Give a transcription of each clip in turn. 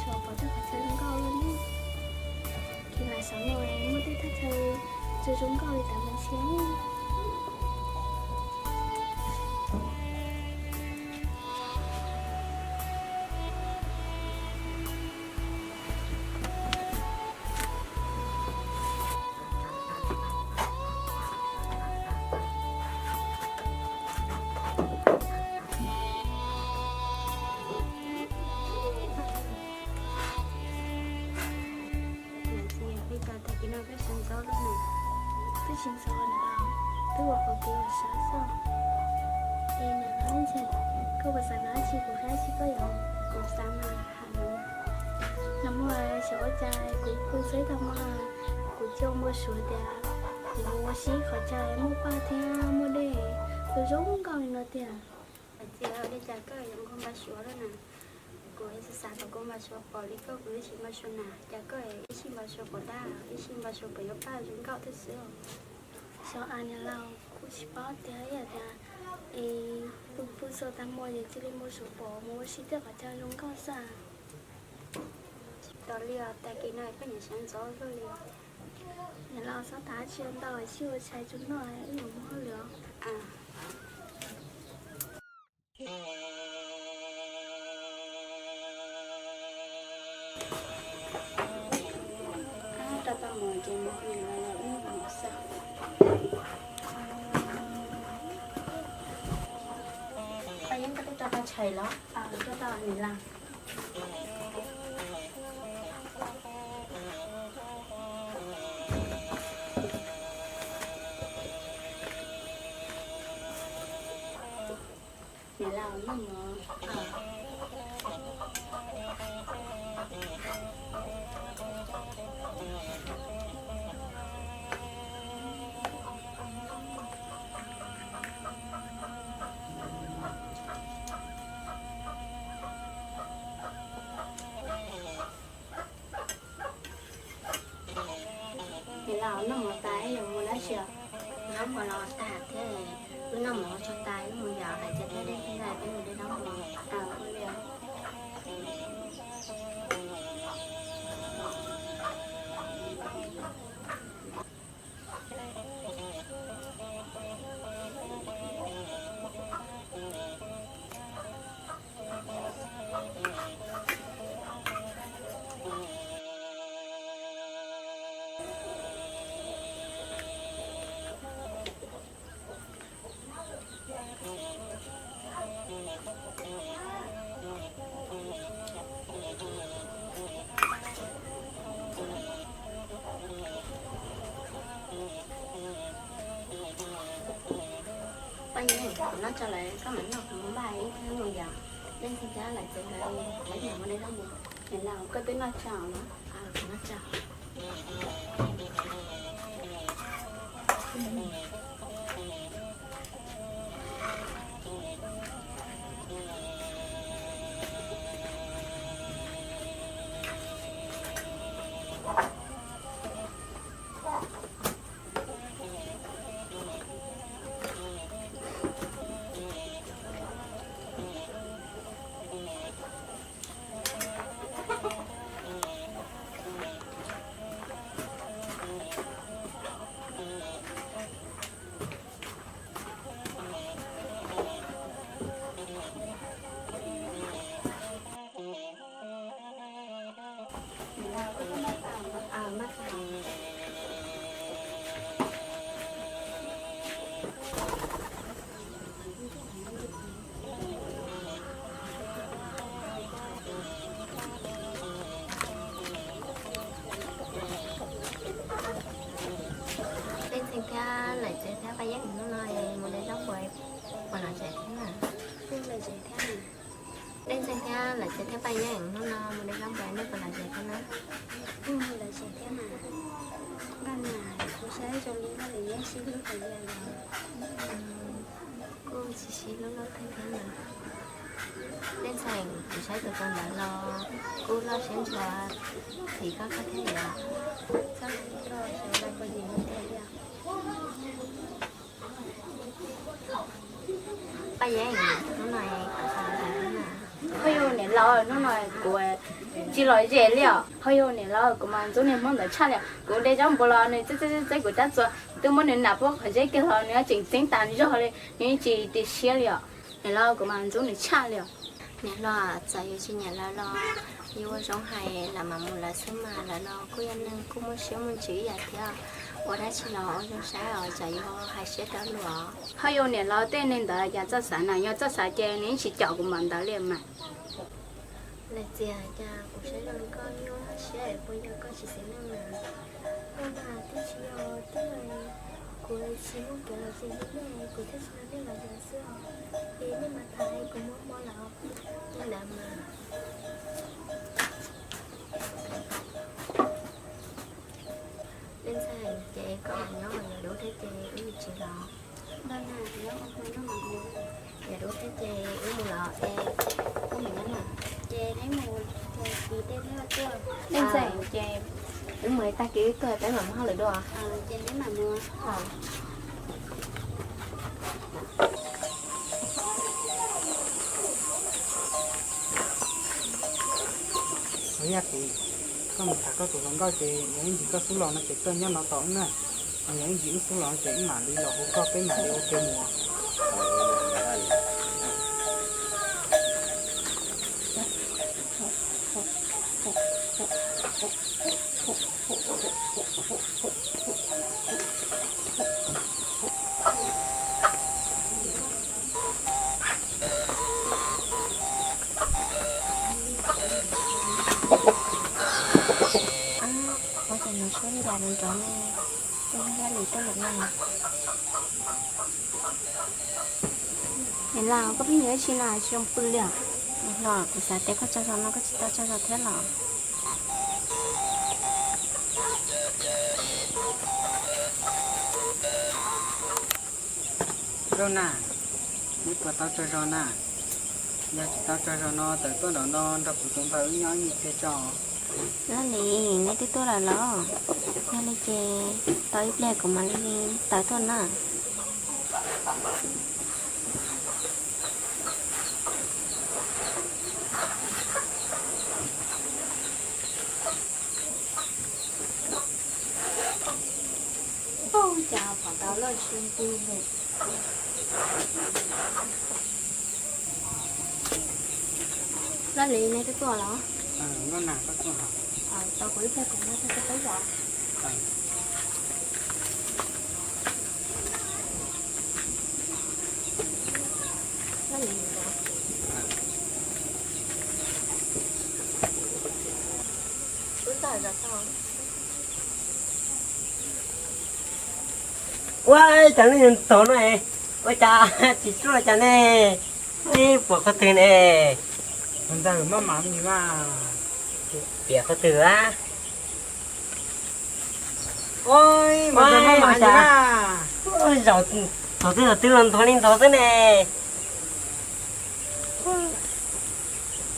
Los pom tej qhov chaw zoo nkauj li ne. Ces mas xyov no muaj tej thaj chaw zoo zoo nkauj li cas mas ntshe. Niam txiv, peb cov tag kis no peb sib ntxov lawm na. Twb tsis ntxov na, twb ua qhov kev ua siab xwb. Es niam, koj puas xav nqa dab tsi kuv qhia dab tsi koj yom? Kuv xav mas hais, nag hmo xyov ua cas kuv pw txog ib tag hmo, kuv cia npau suav tias kuv mus ua si qhov chaw muaj paj thiab muaj dej, kuv zoo nkauj li no tiag. Hais tias li cas koj yuav nkaug npau suav lawm na? Kuv xav xav kom kuv npau suav pom li koj, kuv twb tsis npau suav na, cas koj ib sij npau suav pom dab, ib sij npau suav pom yuav paj zoo nkauj thiab xwb. Xyov as niam laus, kuv tsis paub tias ib yam tias es pw pw txog tag hmo ces cia li npau suav pom mus ua si tej qhov chaw zoo nkauj xwb. Tsis tau li os, tag kis no koj niam sawv ntxov kawg li. Niam laus, txhob tas dab tsi ntau, sib ua tshais tsuj noj wb yuav mus hauj lwm os. Rau tau mus ces mus hauj lwm los wb mus xwb. Paj Yeeb, koj twb rau tau tshais los? Rau tau niam laus. Niam laus, noj mov. Niam laus, noj mov tas yuav mus dab tsi? Zaub npua los tag thiab, wb noj mov tso tas wb mus yom, hais tias peb dej nqaij peb mus de zaub npua. Paj Yeeb, kuv noj tso lawm, koj mam noj, kuv mus npaj ib thab mus yom. Leej Ntxhee thiab Lawm Txev nkawd peb mus de zaub mus. Niam laus, koj twb noj tso los? Kuv noj tso. Leej Ntxhee thiab Lawm Txev thiab Paj Yeeb hnub no mus de zaub npua, puas lom zem thiab na? Leej Ntxhee thiab Lawm Txev thiab Paj Yeeb hnub no mus de zaub npua, nej puas lom zem thiab na? Lom zem thiab mas, npaj mas kuv saib zoo li Lawm Txev sib hlub heev li os. Kuj tsis sib hlub loj thiab thiab mas. Leej Ntxhee, kuv saib tus ntawd los kuj loj siab ntshua, txim koj koj thiab yom. Txhob xav li koj, xyov lawv puas nyiam tiag li os. Paj Yeeb, hnub no koj xav hais li cas na? Ho yog niam laus, hnub no kuv tsis lom zem li os. Ho yog niam laus, kuv mas ntxub niag Hmoob ntawd tshaj li os. Kuv de zaub npua los nws txeeb txeeb txeeb kuv rab txuas, twb muab nws nam puag qhov zeb kiag los nws tseem txeeb tas zog li, nws yeej tsis ris siab li os. Niam laus, kuv mas ntxub nws tshaj li os. Niam hlob, txawm yuav tsis nyiam lawv los yuav ua zoo hais lawv mam mus lawv xwb mas, lawv los kuj yog neeg kuj muaj siab muaj ntsws ib yam thiab. Ua dab tsi los ua zoo saib os, tsam yuav hais siab rau luag. Ho yog niam laus, tej neeg ntawd cas txawj xav na, yog txawj xav ces nws yeej tsis caum kuv npaum ntawd li mas. Leej Txias, cas kuv saib zoo li koj nyuaj siab es puas yog koj tsis xis neej na? Ua mas twb tsis yog twb, kuv tsis muaj kev los tsis li nej, kuv thiaj tsis nrog nej los yos xwb os. Es nej mas tham kuv muab mob lawm li ntawd mas. Leej Txias, ces koj mam nyob, yog dub thiab ces wb yuav tsis los. Yog dub thiab ces wb mus los es wb mus nyob na. Ces neb mus, ces tsis tej neb tuaj. Leej Txias, ces wb mus tag kis wb tuaj peb mam mus hauj lwm dua. Ces neb mam mus. Ua yaj tis, koj mus tham koj tus hluas nkauj ces yog ib ntsis koj xub los no ces koj nyob no tos wb na. Yog ib ntsis wb xub los no ces wb mam li los hu koj peb mam li ua ke mus. Ua cas nws suab ncaim nrov nrov ne, ua yog Laj Lis tuaj lawm ne. Niam laus, koj pheej yog ib tsi na, tsis zoo pw li os? Niam hlob, kuv xav tias koj tsaug zog no koj tsis tau tsaug zog thiab los? Nkauj Nas, neb puas tau tsaug zog na? Yog tsis tau tsaug zog no tawm tuaj nraum no nrog kuv tus npawg wb nyob ib me pliag tso. Laj Lis, neb twb tuaj lawm los? Yog li ces tau ib pliag kuv mam li tawm tuaj na. Ua cas pom tau loj tsis zoo pw li. Laj Lis, neb twb tuaj los? Nkauj Nas, koj tuaj los? Tos kuv ib pliag kuv mam tuaj peb zos. Laj Lis, wb ntawm zos tau. Ua cas nej tog no, ua cas tsis tuaj cas ne? Pom qhov twg ne? Ntxawg maj mam li mas. Piam qhov twg a? Ua cas zaum thaum twg los twb los ntog li ntog xwb ne?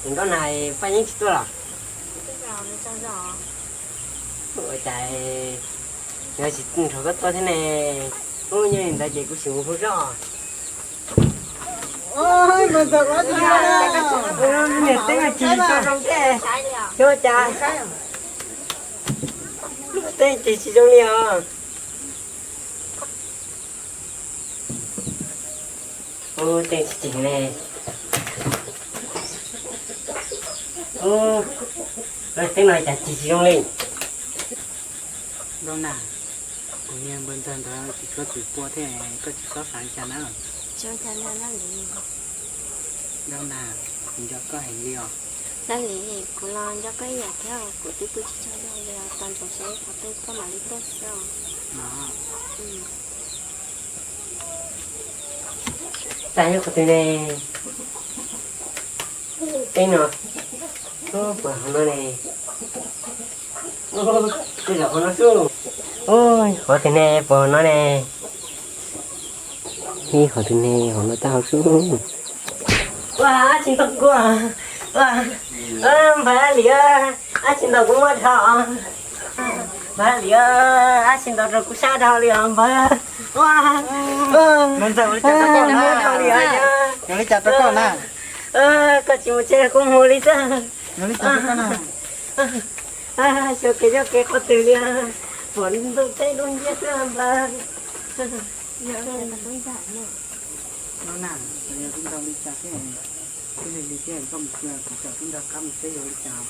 Nkauj Nas, Paj Yeeb tsis tuaj los? Ua cas yog tsis nrog koj tuaj thiab ne? Ub, yog li ntawd ces kuv sim mus hu zoj. Niam teb no tsis tau zoo thiab, ua cas teb ces tsis zoo li os. Ub, teb tsis tsim ne. Ub, teb no cas tsis tsis zoo li. Nkauj Nas, kuv niag npawg ntxawg ntawd tsis tshua txwm pua thiab, koj tsis txhob xav li cas na. Nkauj Nas, kuv nco koj heev li os. Laj Lis, kuv los nco koj ib yam thiab, kuv twb pw tsis tsaug zog li os, tos ntsoov seb qhov twg koj mam li tuaj xwb os. Tag yog qhov twg ne? Teb no, puas hauv no ne? Tej zaum hauv no xwb. Ub, qhov twg ne, puas hauv no ne? Ib qhov twg ne, hauv no tau hauv xwb. Ua, dab tsi ntaus kuv? Ua, npawg Lis, dab tsi ntaus kuv muaj dhau? Npawg Lis, dab tsi ntaus rau kuv sab dhau li os npawg? Ua, npawg Ntxawg, ua li cas rau koj na? Ua li cas rau koj na? Koj tsis mus tsev kuv mus li xwb. Xyov kev nyob kev qhov twg li, pom ntuj teb dub nciab xwb npawg. No na, yog tub nrog li cas thiab, tub li li thiab koj mus, kuv coj tub nrog qab mus seb yog li cas.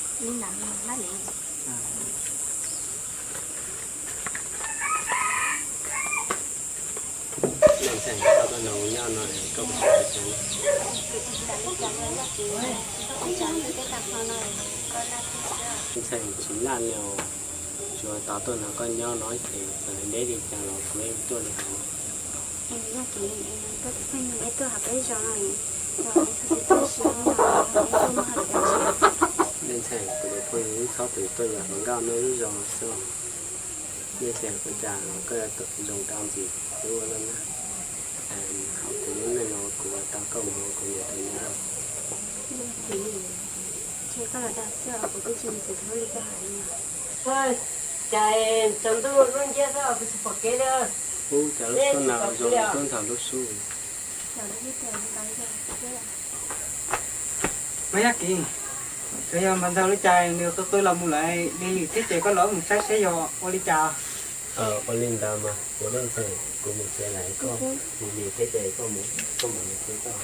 Leej ntxhais, koj tuaj nrog kuv nyob no koj puas xav li cas? Leej ntxhais, tsis laj li os, tsuas tos tuaj nrog koj nyob no ces txawm deb li cas los kuv yeej tuaj li hauv. Leej ntxhais, kuv tus phooj ywg ib txhob twm tuaj yam hluas nkauj nyob ib zos xwb os. Nej xav ua cas los koj yuav tau zoo rau ntxim hlub lawm na. Hauv kuv lub neej no kuv ua tau koj mus ua kuv niam tus nyab. Cas tsaus ntuj lub nciab xwb kuv tsis pom kev li. Ub, cas lub sub no zoo li tub ntxawg lub sub. Mas Yaj Kim, tsuas yog npawg ntxawg lub cas nws qw qw los mus lawm li li thiab ces koj los mus saib seb yog ua li cas. Ua li ntawd mas kuv leej ntxhais, kuv mus tsev lawm, koj mus li thiab ces koj mus, koj mam li qw tau.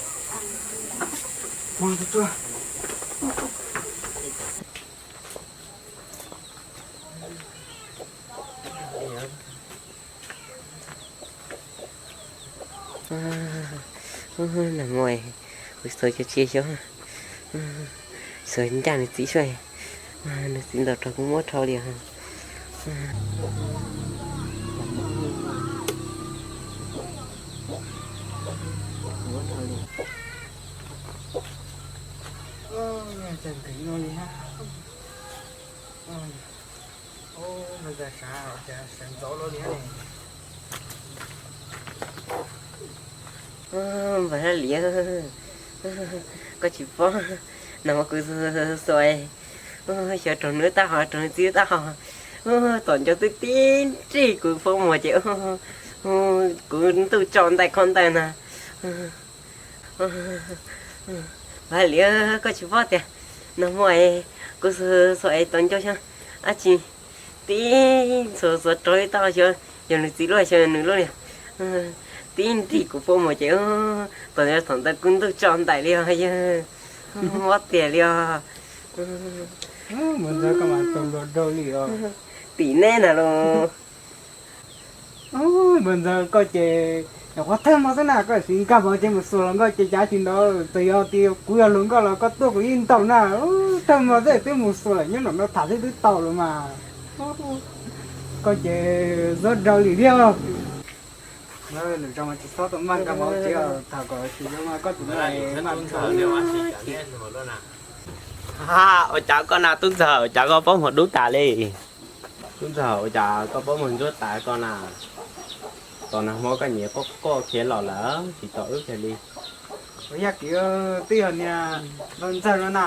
Nag hmo kuv xuas cov txiav xyoob, xuas ncaj nws txiv suab, nws txiv ntaus rau kuv muab rho li os. Ntxawg nkeeg no li hab. Ntxawg sawv, sawv ntxov luaj li hab. Npawg Hab Liam, koj tsis paub, nag hmo kuv xuas, xyov raug nws lub taub hau, raug nws txiv lub taub hau, tom ncauj twb tib nrig kuv pob muag ces kuv ntuj tso ntais kho ntais na. Npawg Hab Liam, koj tsis paub tias nag hmo kuv xuas es tom ncauj xyov dab tsi tib xuas xuas raug ib taub hau, xyov yog nws txiv lub xyov yog nws lub li. Tib nrig kuv pob muag ces tom ncauj thaum ntawd kuv ntuj tso ntais li os yawg. Mob tiag li os. Npawg Ntxawg, koj mas tau luag raug li os. Tim neb na los. Npawg Ntxawg, koj ces nyuam qhuav thawj hmo xwb na koj siv nkag hmo tsev mus xuas hluas nkauj ces cav tsis ntaus, txawm yog tias kuv yog hluas nkauj los koj tuaj kuv yeej ntaus na. Thawj hmo xwb twb mus xuas lawm, nyob nram no tham xwb twb tau lawm mas. Koj ces zuag raws li thiab. Lwm zaus mas tsis txhob tau maj nkag hmo tsev, tham kom tsis zoo koj tus no mas. Ua cas koj na Tub Ntxawg, ua cas koj pob muag dub tas li? Tub Ntxawg, ua cas koj pob muag ntsuab tas koj na? Tom nag hmo koj nyiam quaj quaj khiav los lawm tsis tos wb kiag li. Ua Yaj Kim, twb yog niag Npawg Ntxawg no na,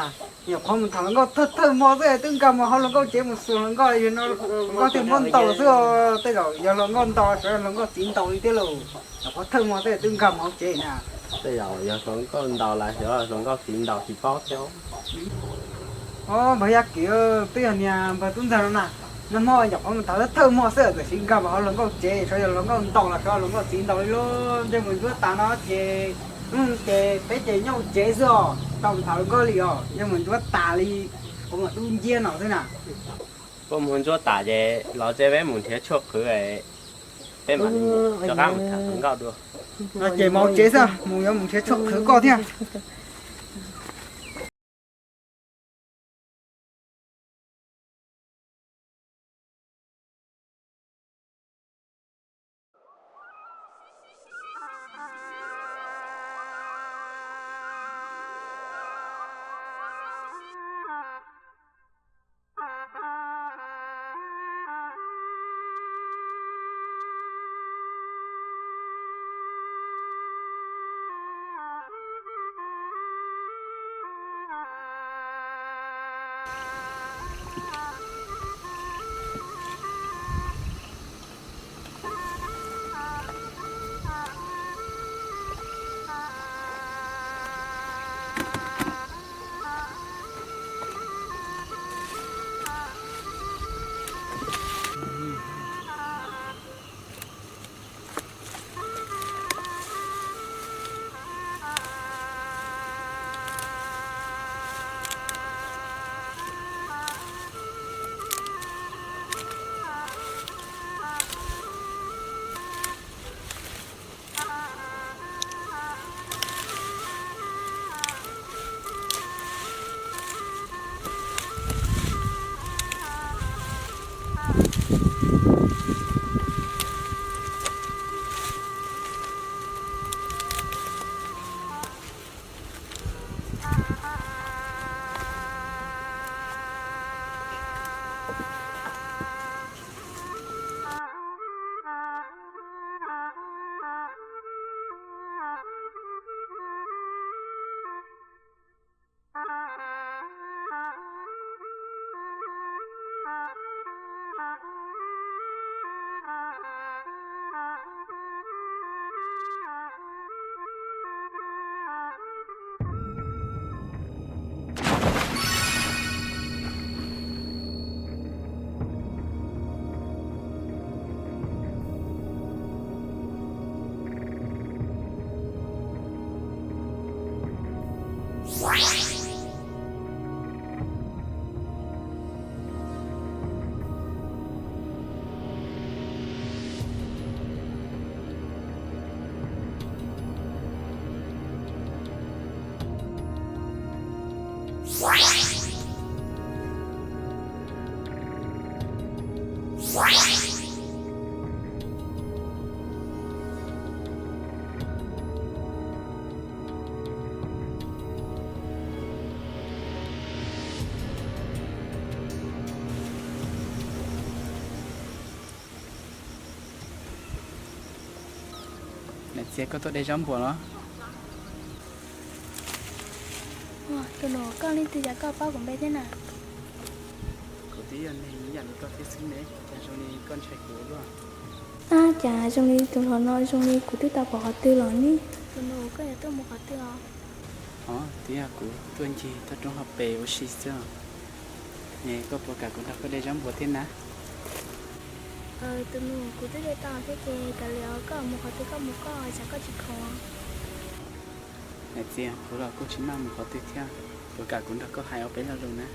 nyuam qhuav mus tham hluas nkauj thawj thawj hmo xwb twb nkag mus hauv hluas nkauj tsev mus xuas hluas nkauj, hluas nkauj thiaj muab ntaus xwb os. Tej zaum yog hluas nkauj ntaus, xyov yog hluas nkauj txiv ntaus li thiab lauj. Nyuam qhuav thawj hmo xwb twb nkag mus hauv tsev na. Tej zaum yog hluas nkauj ntaus los xyov hluas nkauj txiv ntaus tsis paub thiab. Os, Npawg Yaj Kim, twb yog niag Npawg Tub Ntxawg no na, nag hmo nyuam qhuav mus tham thawj hmo xwb txawm siv nkag mus hauv hluas nkauj tsev, xyov yog hluas nkauj ntaus los xyov hluas nkauj txiv ntaus li lauj. Ntsej muag ntsuab tas no ces, ces peb ces nyob hauv tsev xwb os, tsis tau mus tham hluas nkauj li os, ntsej muag ntsuab tas li, quav muag dub nciab no xwb na. Pob muag ntsuab tas ces los tsev peb mus nrhiav tshuaj qhwv, peb mam li rov qab mus tham hluas nkauj dua. No ces mus hauv tsev xwb, mus yuav mus nrhiav tshuaj qhwv koj thiab. Niam txiv, koj tuaj de zaub npuas los? Tus nus, koj leej twg es koj paub kuv npe thiab na? Kuv twb yog neeg ib yam li koj thiab xwb ne, cas zoo li koj ntshai kuv ua luaj? Ab, cas zoo li tus hluas no zoo li kuv twb tau pom qhov twg los ne. Tus nus, koj yuav tuaj mus qhov twg os? Os, twb yog kuv tuaj ncig toj roob hauv pes ua si xwb os. Es koj puas kam kuv nrog koj de zaub npuas thiab na? Tus nus, kuv twb de tau thiab ces kav liam, koj mus qhov twg koj mus koj, tsam koj tsis khoom. Niam txiv, kuv los kuj tsis maj mus qhov twg thiab, puas kam kuv nrog koj hais ob peb lo lus na?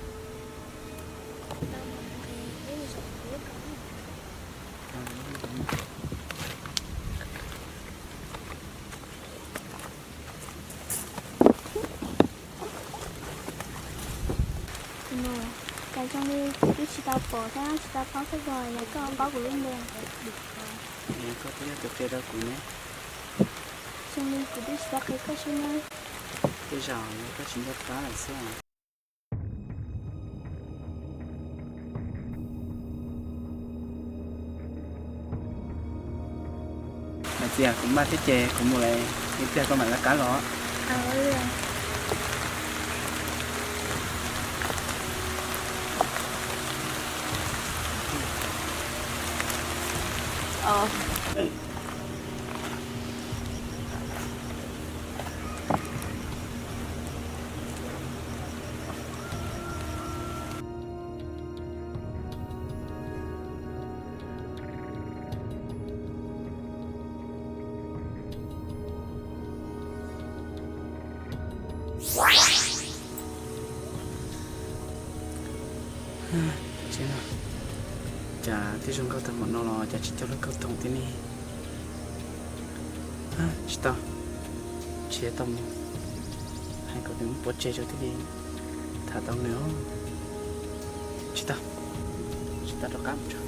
Tus nus, cas zoo li kuv twb tsis tau pom thiab tsis tau paub koj, yog koj paub kuv lub npe? Es koj twb yog tus qhia rau kuv ne. Zoo li kuv twb tsis tau qhia koj seb na. Tej zaum yog koj tsis nco qab lawm xwb os. Niam txiv, kuv maj thiab ces kuv mus lawm, ib pliag koj mam lawv qab los. Cas twb zoo nkauj tag npaum no los cas tsis coj lub kauj toom thiab ne? Tsis tau, tsis tau mus, hais kom nws mus pov tseg tso thiaj li tham tau nws. Tsis tau, tsis tau rov qab mus tso.